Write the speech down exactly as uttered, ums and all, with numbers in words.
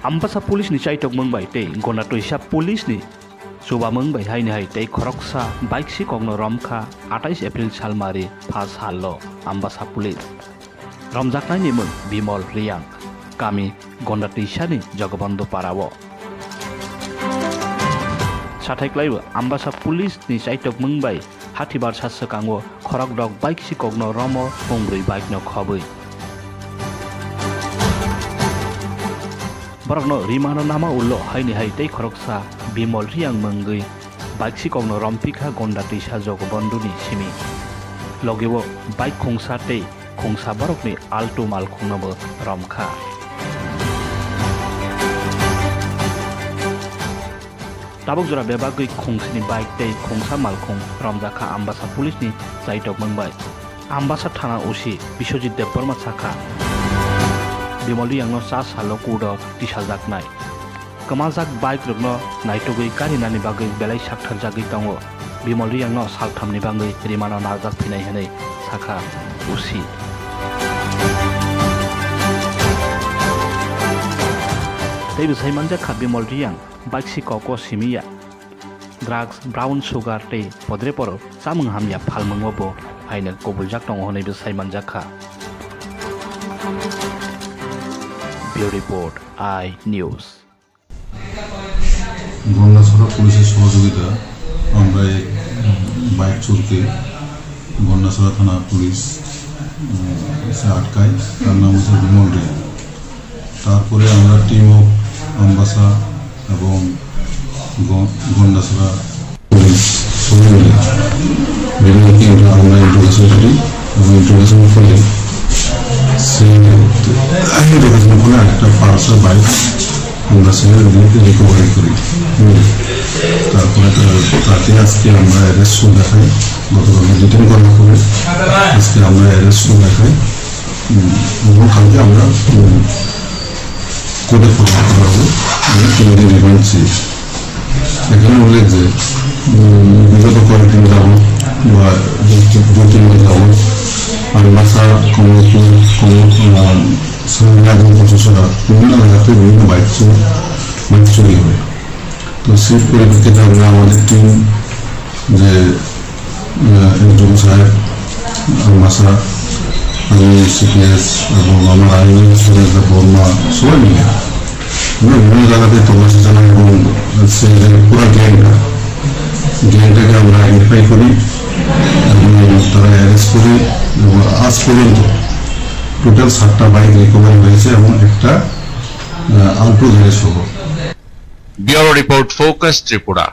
Ambasa police ni chaitok mwng bai tei Gonda Twisa police ni chuba mwng bai haini hai tei khoroksa bike sikokno romkha atais April salmari pha sallo Ambasa police. Romjaknaini mwng Bimol Riyang, kami Gonda Twisani Jogobondhu Parao. Sathai klaibo Ambasa police ni chaitok mwng bai hatibar sa swkango khorokdok bike sikokno romo, hwnbrwi bike no khobwi. Borokno rimano nama ulo haini hai tei khoroksa Bimol Riyang mwngwi bike sikokno rompikha Gonda Twisa Jogobondhuni simi. Logeo bike khungsa tei khungsa borokni altu malkhungnobo romkha. Tabuk jora bebagwi khungsini bike tei khungsa malkhung romjakha Ambasa police ni chaitok mwng bai. Ambasa thana O C Biswajit Debbarma sakha, Bimol Riyangno cha salo court o tisajaknai. Kwmajak bike rokno naitugwi karinani bagwi belai saktharjagwi tongo. Bimol Riyangno salthamni bagwi rimano narwjak phinai hwnwi sakha O C. Tei bwsai manjakha Bimol Riyang bike sikoko simiya drugs, brown sugar tei podreporo chamung hamya phalmwngo bo phaino kubuljak tongo hwnwi bwsai manjakha. Bureau Report, I News. Gandacherra পুলিশের সহযোগিতা আমরা এই বাইক চোরকে গন্ডাছড়া থানা পুলিশ, উম, এসে আটকায়। তার নাম হচ্ছে বিমল রিয়া। তারপরে আমরা টিম অফ আমবাসা এবং গ-, গন্ডাছড়া পুলিশ সবাই মিলে বিমলকে আমরা ইন্ট্রোগেশন করি এবং ইন্ট্রোগেশন করে সে ইন্ট্রোগেশন করে একটা পালসার বাইক আমরা সেখান থেকে রিকভারি করি। হুম। তারপরে তার, তাকে আজকে আমরা অ্যারেস্ট করে দেখাই, গতকাল ডিটেন করার পরে আজকে আমরা অ্যারেস্ট করে দেখাই। হুম। এবং কালকে আমরা, হুম, কোর্টে ফরওয়ার্ড করা হবে, আমরা তিন দিন রিমান্ড চেয়ে। এখানে উল্লেখ যে, উম, বিগত কয়েকদিন যাবত বা দু তিন, দু তিন মাস যাবত আমবাসা, কমলপুর, কমল-, আহ, সিঙ্গারপুর, পঞ্চছড়া বিভিন্ন জায়গাতে বিভিন্ন বাইক চুরি, বাইক চুরি হয়। তো সেই পরিপ্রেক্ষিতে আমরা আমাদের টিম যে আহ, এসডিপিও সাহেব, আমবাসা, আমি সিপিএস এবং আমার আইনি সুরেশ বর্মা সবাই মিলে আমরা বিভিন্ন জায়গাতে তল্লাশি চালাই এবং সেই যে পুরো গ্যাংটা, গ্যাংটাকে আমরা আইডেন্টিফাই করি এবং তারা অ্যারেস্ট করি এবং আজ পর্যন্ত টোটাল সাতটা বাইক রিকভারি হয়েছে এবং একটা, আহ, আল্টো গাড়ি সহ। Bureau Report, Focus Tripura.